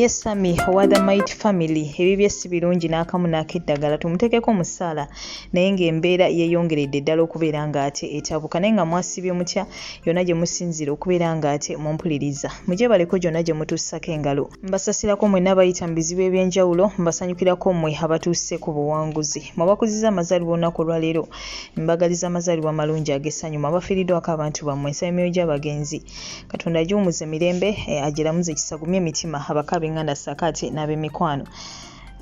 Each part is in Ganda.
Ye Sammy owa The Mighty Family ebibye si birungi n'akamu n'akeddagala tumuteekeko mu ssaala naye ng'embeera yeeyongeredde ddala okubeera ng'ate etabuka naye nga mwasiibye mutya yonna gye musinziira okubeera ng'ate mumpuliriza. Mugyebaleko gyonna gye mutussako engalo. Mbasasirako mwenna abayita mu bizibu eby'enjawulo, mbasanyukirako mmwe abatuuse ku buwanguzi. Mmwe abakuzizza amazaalibwa olunaku olwaleero, mbagaliza amazaalibwa amalungi ag'essanyu. Mmwe abafiiriddwako abantu bammwe, nsaba emyoyo gy'abagenzi Katonda agiwumuze mirembe, agiramuze kisa agumye emitima abako ab'enganda ssaako ate n'ab'emikwano.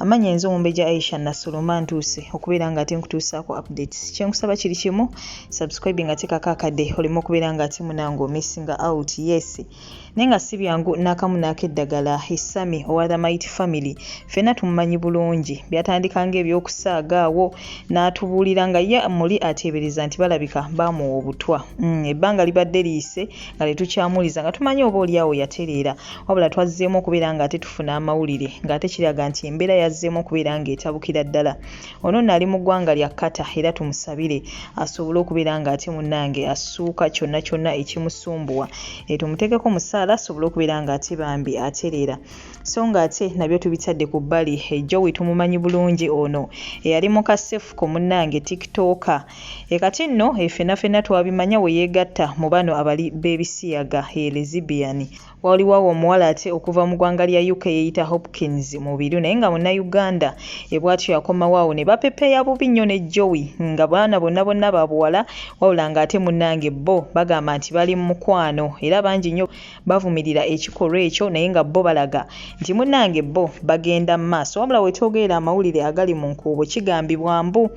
Amannya nze Omumbejja Aisha Nassolo mba ntuuse okubeera nga ate nkutuusaako updates. Kye nkusaba kiri kimu, subscribe nga teekako akadde oleme okubeera nga ate munange omissinga out. Yes. Naye nga si byangu n'akamu n'akeddagala. Sammy owa The Mighty Family ffenna tumumanyi bulungi. Byatandika ng'ebyokusaaga awo n'atubuulira nga ye muli ateebereza nti balabika baamuwa obutwa. Ebbanga libadde liyise nga tetukyamuwuliza nga tumanyi oba oli awo yatereera wabula twazzeemu okubeera ng'ate tufuna amawulire ng'ate kiraga nti embeera yazzeemu okubeera ng'etabukira ddala. Ono nno ali mu ggwanga lya Qatar era tumusabire asobole okubeera ng'ate munnange assuuka kyonna kyonna ekimusumbuwa. Tumuteekeko mu ssaala asobole okubeera ng'ate bambi atereera. So ng'ate nabyo tubitadde ku bbali, Joey tumumanyi bulungi ono eyali muka Cephco munnange TikToker. Kati nno ffenna ffenna twabimanya we yeegatta mu bano abali b'ebisiyaga, Lezibiyani. Waliwo awo omuwala ate okuva mu gwanga lya UK yeeyita Hopkins Mubiru naye nga Munnayuganda bwatyo yakomawo awo ne bapepeya bubi nnyo ne Joey nga baana bonna bonna ba buwala wabula ng'ate munnange bo bagamba nti bali mu mukwano era bangi nnyo bavumirira ekikolwa ekyo naye nga bo balaga nti munnange bo bagenda mu maaso. Wabula wetwogerera amawulire agali mu nkuubo kigambibwa mbu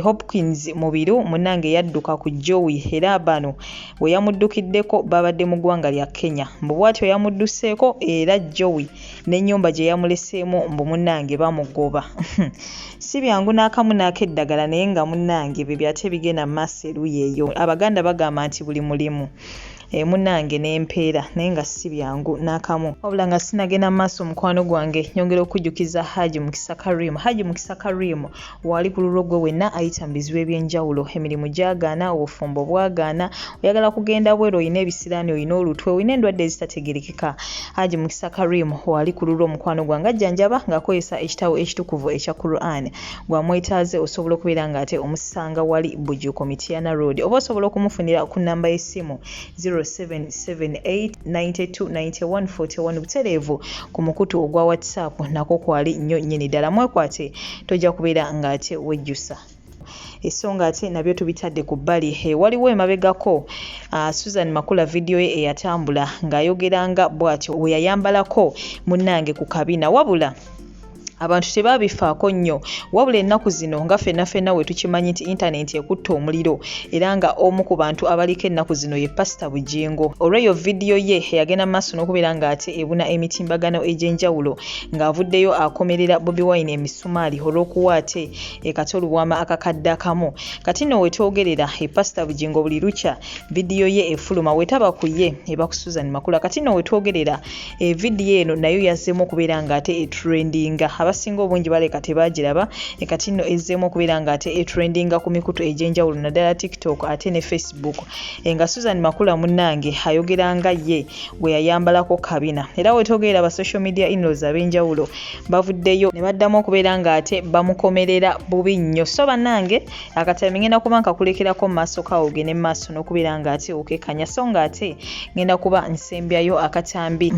Hopkins Mubiru munnange yadduka ku Joey era bano we yamuddukiddeko baabadde mu ggwanga lya Kenya mbu bw'atyo yamudduseeko era Joey n'ennyumba gye yamuleseemu mbu munnange bamugoba. Si byangu n'akamu n'akeddagala naye nga munnange bye ate ebigenda mu maaso eruuyi eyo. Abaganda bagamba nti buli mulimu munnange n'empeera naye nga si byangu n'akamu. Wabula nga sinagenda mu maaso mukwano gwange nyongera okukujjukiza Hajji Mukisa Karim. Hajji Mukisa Karim Waali ku lulwo ggwe wenna ayita mu bizibu eby'enjawulo, emirimu gyagaana, obufumbo bwagaana, oyagala kugenda bweru, olina ebisiraani, olina olutwe, olina endwadde ezitategeerekeka. Haji Mukisa Karim waali ku lulwo mukwano gwange ajjanjaba ng'akozesa ekitabo ekitukuvu ekya Quran. Gw'amwetaaze osobola okubeera ng'ate omusanga wali Bujuuko Mityana Road oba osobola okumufunira ku nnamba y'essimu 0778 92 91 41 butereevu ku mukutu ogwa WhatsApp nakwo kwali nnyo nnyini ddala. Mwekwate tojja kubeera ng'ate wejjusa. Eso ng'ate nabyo tubitadde ku bbali. Waliwo emabegako Susan Makula vidiyo ye eyatambula ng'ayogera nga bw'atyo bwe yayambalako munnange ku kabina wabula Abantu tebabifaako nnyo wabula ennaku zino nga ffenna ffenna we tukimanyi nti yintanenti ekutte omuliro era nga omu ku bantu abaliko ennaku zino ye Pasita Bugingo olw'eyo vidiyo ye eyagenda mu maaso n'okubeera ng'ate ebuna emitimbagano egy'enjawulo ng'avuddeyo akomerera Bobi Wine emisumaali olw'okuwa ate e Kato Lubwama akakadde akamu. Kati nno we twogerera e Pasita Bugingo buli lukya vidiyo ye efuluma wetaba ku ye eba ku Susan Makula. Kati nno we twogerera Evidiyo eno nayo yazzeemu okubeera ng'ate etrendinga. Abasinga obungi baleka tebaagiraba kati nno ezzeemu okubeera ng'ate etrendinga ku mikutu egy'enjawulo naddala TikTok ate ne Facebook nga Susan Makula munnange ayogera nga ye gwe yayambalako kabina. Era wetwogerera ba social media in-laws ab'enjawulo bavuddeyo ne baddamu okubeera ng'ate bamukomerera bubi nnyo. So bannange akatambi ngenda kuba nkakulekerako mu maaso kawo ogende mu maaso n'okubeera ng'ate okekanya so ng'ate ngenda kuba nsembyayo akatambi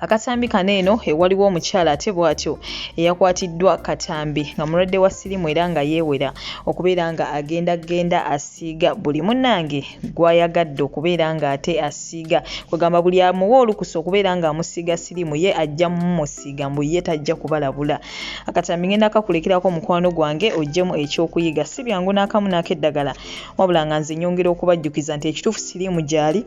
akatambi kano eno ewaliwo omukyala ate bw'atyo eyakwatiddwa katambi nga mulwadde wa siriimu era nga yeewera okubeera nga agenda genda asiiga buli munnange gw'ayagadde okubeera ng'ate asiiga kwegamba buli amuwa olukusa okubeera ng'amusiiga siriimu ye ajja mumusiiga mbu ye tajja kubalabula Akatambi ngenda kakulekerako mukwano gwange ojjemu ekyokuyiga. Si byangu n'akamu n'akeddagala wabula nga nze nyongera okubajjukiza nti ekituufu siriimu gyali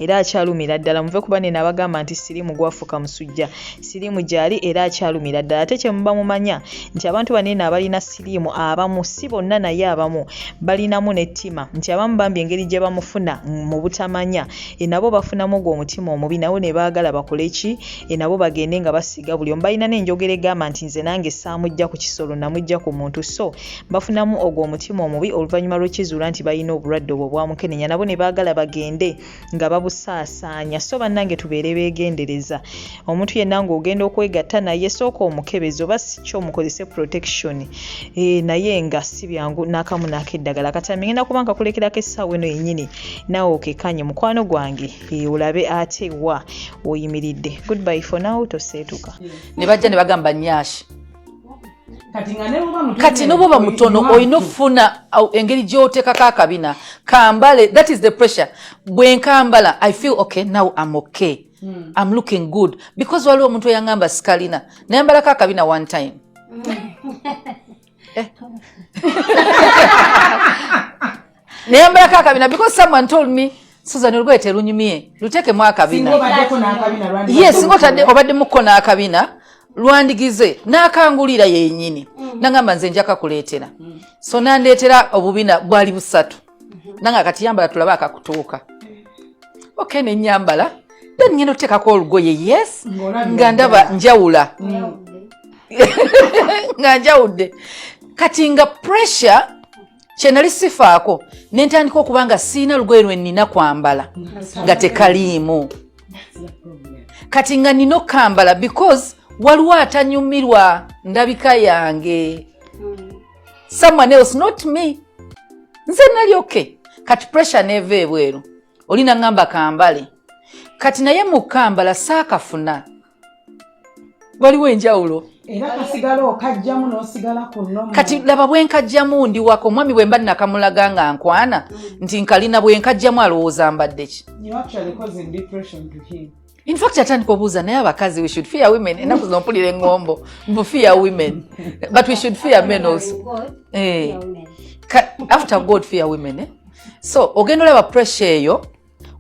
era akyalumira ddala muve kuba nene abagamba nti siriimu gwafuuka musujja siriimu gyali era akyalumira ddala ate kyemuba mumanya nti abantu banene abalina siriimu abamu si bonna naye abamu balinamu n'ettima nti abamu bambi engeri gye bamufuna mu butamanya e nabo bafunamu ogwo omutima omubi nabo ne baagala bakole ki e nabo bagende nga basiiga buli omu balina n'enjogera egamba nti nze nange saamujja ku kisolo namujja ku muntu so bafunamu ogwo omutima omubi oluvannyuma lw'okizuula nti balina obulwadde obwo obwamukenenya nabo ne baagala bagende nga babu Babusaasaanya. So bannange tubeere beegendereza. Omuntu yenna ng'ogenda okwegatta naye sooka omukebeze oba si kyo omukozese protection. Eh, naye nga si byangu n'akamu n'akeddagala. Akatambi ngenda kuba nkakulekerako essaawa eno yennyini naawe okekanye mukwano gwange eh, olabe ate wa oyimiridde. Goodbye for now, toseetuka. Ne bajja ne bagamba nyashi kati noboba mutono olina okufuna engeri gyotekako akabina kambale. That is the pressure. Bwenkambala I feel okay, now I'm okay. I'm looking good because waliwo omuntu eyangamba sikalina nayambalako akabina one time. Eh. Nayambalako akabina because someone told me, "Susan, olugoye terunyumye, luteekemu akabina." Yes, singa otadde obaddemuko n'akabina lwandigize. N'akangulira yenyini. Nangamba nze nja kakuleetera. So nandeetera obubina bwali busatu. Nanga kati yambala tulabe akakutuuka. Okay, nenyambala, then ngenda oteekako olugoye, yes, nga ndaba njawula, nga njawudde. Kati nga pressure kyenali sifaako, nentandika okuba nga siina lugoye lwe nnina kwambala nga tekaliimu. Kati nga nina okukambala because waliwo atanyumirwa ndabika yange, someone else, not me. Nze nali okay. Kati pressure neva ebweru, oli naŋŋamba kambale. Kati naye mu kambala saakafuna, waliwo enjawulo. Era kasigala okajjamu n'osigala ku nnomo. Kati laba bwenkajjamu ndi waka, omwami bwe mba nakamulaga nga nkwana nti nkalina, bwenkajjamu alowooza mbadde ki? You actually causing depression to him. In fact atandika obuuza. Naye abakazi, we should fear women. Ennaku zino mpulira eŋŋombo mbu fear women, but we should fear men also. Eh. After God, fear women, eh? So ogenda olaba pressure eyo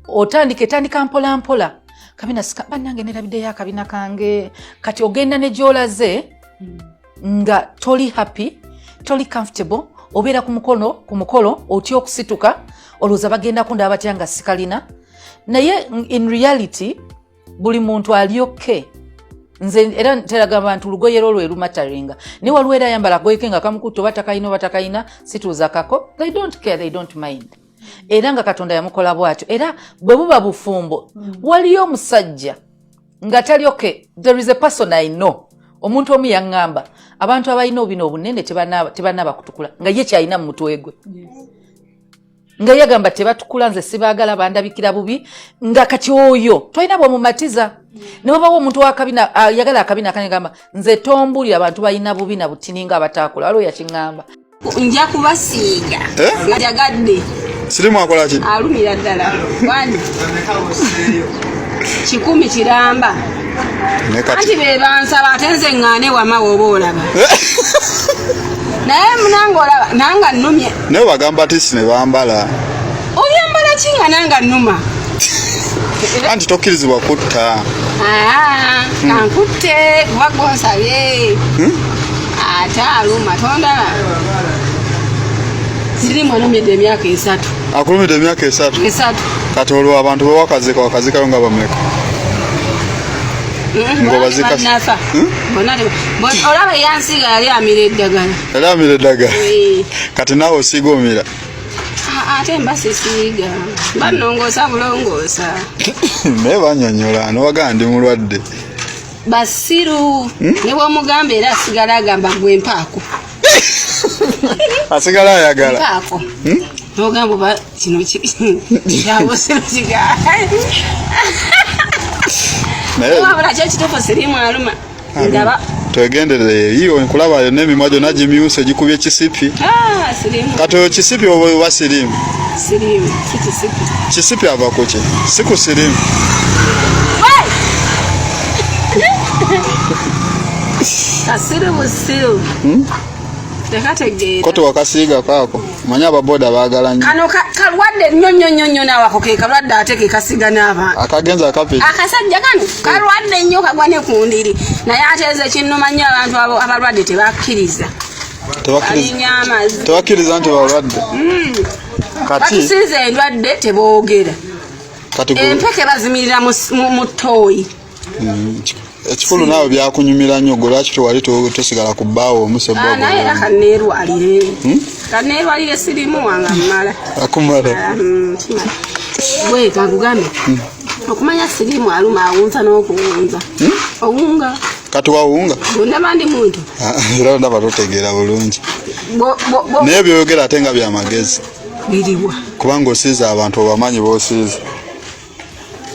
otandika, etandika mpola mpola. Kabina sika bannange, nerabiddeyo akabina kange. Kati ogenda ne gyolaze nga toli happy, toli comfortable. Obeera ku mukono ku mukolo otya okusituka, olowooza bagenda kundaba batya nga sikalina. Naye in reality buli muntu ali okay. Nze era nteragamba nti olugoye lwo lwe lumataringa, naye waliwo era ayambala agoye ke nga kamukutta, oba takalina oba takalina, situuza kako, they don't care, they don't mind. Era nga Katonda yamukola bwatyo. Era bwe buba bufumbo, waliyo omusajja nga tali okay. There is a person I know, omuntu omu yaŋŋamba abantu abalina obubina obunene tebanaaba kutukula, nga ye kyalina mu mutwe gwe, nga yagamba tebatukula, nze sibaagala, bandabikira bubi. Nga kati oyo tolina bwemumatiza. Ne wabawo omuntu wakabina ayagala akabina akanegamba nze tombulira, abantu balina bubi na butini nga abatakula. Waliwo yakiŋŋamba. Nja kubasiiga. Eh? Nga jagadde. Sirimu akola ki? Alumira ddala wani 100 kiramba. Ne kati Anti be bansaba, ate nze ŋŋaane wama woba olaba, naye munange olaba nanga nnumye. Naye bagamba tisi ne bambala. Oyambala ki nga nanga nnuma? Anti tokkirizibwa kutta. Ah, kankutte kuba gwonsabye. Ate aluma, tondaba sirimu anumidde emyaka 30. Akulumidde emyaka 30? 30. Kati olwo abantu bewakazika wakazikayo nga bameka? Ng'obazika- Bannafa. Bonna olaba eyansiiga yali amira eddagala. Yali amira eddagala? Eh. Kati naawe osiiga omira? Ah, ate mba sisiiga, mba nnongoosa bulongoosa. Naye banyonyola nobagamba ndi mulwadde. Basiru. Ne bwomugamba era asigala agamba gwe mpaako. Asigala ayagala. Mpaako. Nogamba oba kino kyabusiru kiga. Naye wabula kyo ekituufu sirimu aluma ndaba. Twegenderere yiyo, nkulaba yonna emimwa gyonna gimyuse, gikubye kisipi. Ah, sirimu. Kati oyo kisipi oba oba sirimu? Sirimu si kisipi. Kisipi ava ku ki? Si ku sirimu? Kasiru busiru, tekategeera. Ko tewakasiiga kaako? Manyi ababoda baagala nnyo. Kano kalwadde nnyo nnyo nnyo nnyo, naawe ako ke kalwadde ate ke kasiga n'abantu. Akagenza akapi. Akasajja kano kalwadde nnyo, kagwa ne ku ndiri. Naye ate eze kinnuma nnyo, abantu abo abalwadde tebakkiriza. Tebakkiriza. Balinya amazzi. Tebakkiriza nti balwadde. Kati Batusinza endwadde, teboogera. Kati Empeke bazimirira mu ttooyi. Ekikulu naawe byakunyumira nnyo. Gwe lwaki tewali tosigala ku bbaawo omusebwa? Ah, naye era kanneerwalire, kanneerwalire, sirimu wange amumala. Akumala. Ah, kimala. Gwe kakugambe okumanya siriimu aluma awunza n'okuwunza owunga. Kati wawunga? Bwondaba ndi muntu. Ah, era ndaba totegeera bulungi. Naye byoyogera ate nga byamagezi. Biriwa? Kubanga osiize abantu, obamanyi bosiize.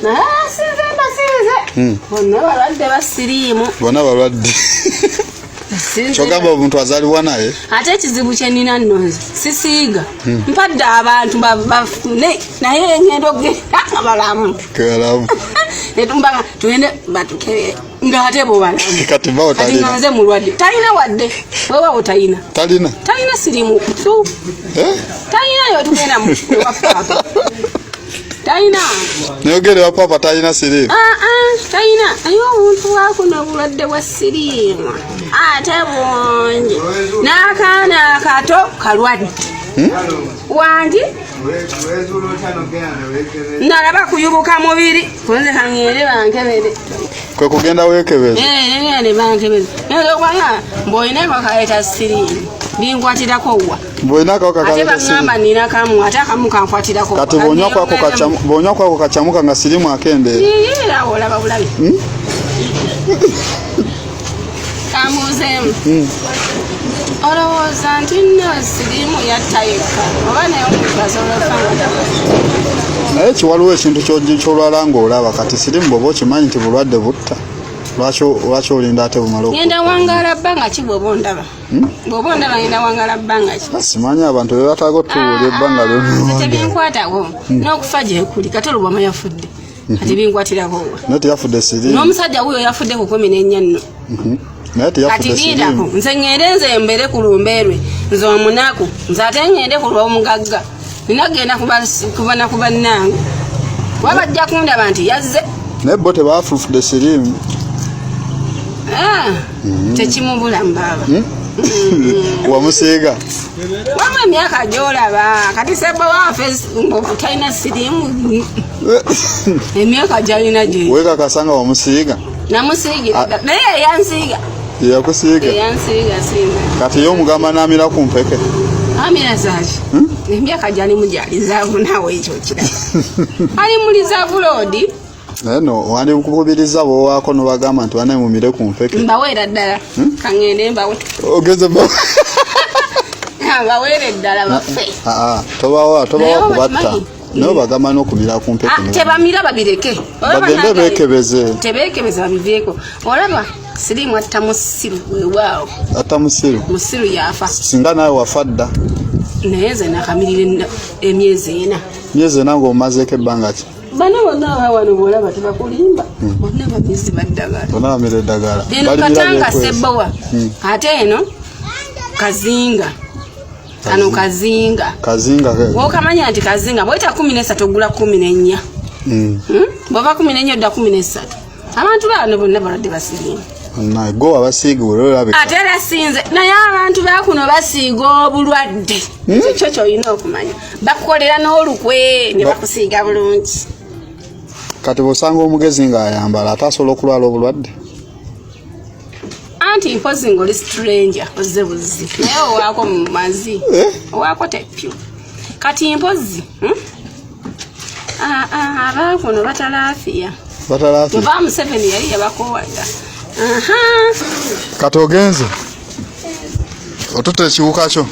Naye sinze, mbasiize bonna balwadde ba siriimu. Bonna balwadde. Sinze. Kyogamba omuntu azaalibwa naye? Ate ekizibu kye nnina nno nze sisiiga, mpadde abantu bafune, naye ngenda okugenda nga balamu. Kalamu. Netumbaga tugende batukebere ng'ate bo balamu. Kati bawo Kati nga talina. nze mulwadde, talina wadde weewaawo talina. Talina. Talina siriimu tu. Eh? Talina yo, tugenda mu ewa paapa, talina. Nayogere wa papa talina siriimu. Ah, ah, talina. Naye obuntu bwakuno obulwadde bwa siriimu ate bungi, n'akaana akato kalwadde. Wangi nalaba kuyubuka mubiri kunze, kaŋŋende bankebere. Kwe kugenda weekebeza? Ngende bankebere, okubanga mbw'olina akawuka siriimu binkwatirako wa? Bw'olina akawuka Ate kaleeta baŋŋamba siriimu. nina kamu, ate akamu kankwatirako. Kati bw'onywa kwako kacamuka nga siriimu akendeera. Era olaba bulabi. Kambuuzeemu, olowooza nti nno siriimu yatta yekka oba naye omuntu asobola okufa nga takoze? Naye kiwaliwo ekintu kyolwala ng'olaba. Kati siriimu bw'oba okimanyi nti bulwadde butta, lwaki olinda ate bumale Ngenda okutta? wangaala bbanga ki? Bw'oba ondaba, bw'oba ondaba, ngenda wangaala bbanga ki? Simanyi, abantu bebataaga otubuulira ebbanga Nze lyonna. tebinkwatako, n'okufa gyekuli. Kati olubwama yafudde, kati binkwatirako wa? Naye teyafudde siriimu. N'omusajja wuyo yafudde ku 14 nno. Naye Kati teyafudde lindako. siriimu. Nze ŋŋende, nze mbere ku lumbe lwe, nze omunaku, nze ate ŋŋende ku lw'omugagga. Nina kugenda kubana ku bannange, kuba bajja kundaba nti yazze. Naye bo tebafufudde siriimu. Ah, tekimubula mbaaba. Wamusiiga? Wamma emyaka gyolaba kati sebba waffe talina siriimu, emyaka gyalina gye. Weekakasa nga wamusiiga? Namusiigira dda, naye eyansiiga. Yeyakusiiga? Eyansiiga singa. Kati ye omugamba n'amira ku mpeke? Amira zaki? Emyaka gyalimu gyali zaavu, naawe ekyo kiraba ali mu reserve load. Naye no wandikubiriza boowaako nobagamba nti banaye mumire ku mpeke. Mbaweera ddala, kaŋŋende mbawe. Ogeze Mbaweere ddala baffe. Ah, ah, tobawa, tobawa Naye kubatta. obakimanyi? Naye bagamba n'okumira ku mpeke. Ah, tebamira, babireke. Olaba Bagende beekebeze. Tebeekebeze, babiveeko. Olaba siriimu atta musiru, weewaawo. Atta musiru. Musiru yafa. Singa naawe wafa dda. Naye nze nakamirira emyezi 4. Myezi 4 ng'omazeeko ebbanga ki? Bano bonna aba wano bwolaba tebakulimba, bonna bamizi baddagala. Bonna bamira eddagala. Eno Balimira katanga beekwese. sebbowa, ate eno kazinga, kano kazinga. Kazinga Wokamanya nti kazinga bweta 13 ogula 14. Hmm? Bwova 14 odda 13. Abantu bano bonna balwadde basiriimu. Naye gwe wabasiiga olabika. Ate era sinze, naye abantu bakuno basiiga obulwadde. Ekyo kyo kyolina okumanya, bakukolera n'olukwe ne bakusiiga bulungi. Kati bw'osanga omugezi ng'ayambala ate asobola okulwala obulwadde? Anti mpozi ng'oli stranger, ozze buzzi, naye owaako mu mazi. Eh? Owaako tepyu. Kati mpozi, Ah, ah, abakuno batalaafiya. Batalaafi. Ova Museveni yali yabakoowa dda. Aha. Kati ogenze otuta ekiwuka kyo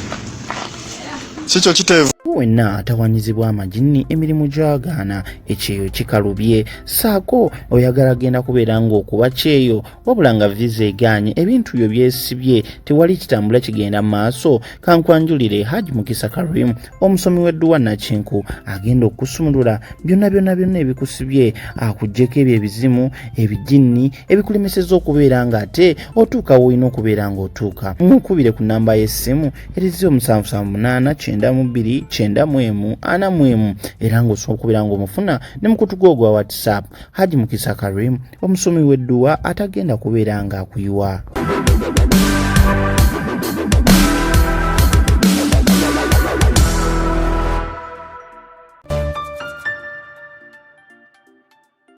kikyo kiteevu. Wenna atawanyizibwa amajinni, emirimu gyagaana, ekyeyo kikalubye, saako oyagala genda kubeera ng'okuba kyeyo wabula nga visa egaanye, ebintu byo byesibye, tewali kitambula kigenda mu maaso, kankwanjulire Haji Mukisa Karim, omusomi w'edduwa Nakinku, agenda okusumulula byonna byonna byonna ebikusibye, akuggyeko ebyo ebizimu, ebijinni ebikulemesezza okubeera ng'ate otuuka woolina okubeera ng'otuuka. Mukubire ku namba y'essimu eri 0778 92 91 41, era ng'osobola okubeera ng'omufuna ne mukutu gwo ogwa WhatsApp. Haji Mukisa Karim, omusomi w'edduwa atagenda kubeera ng'akuyiwa.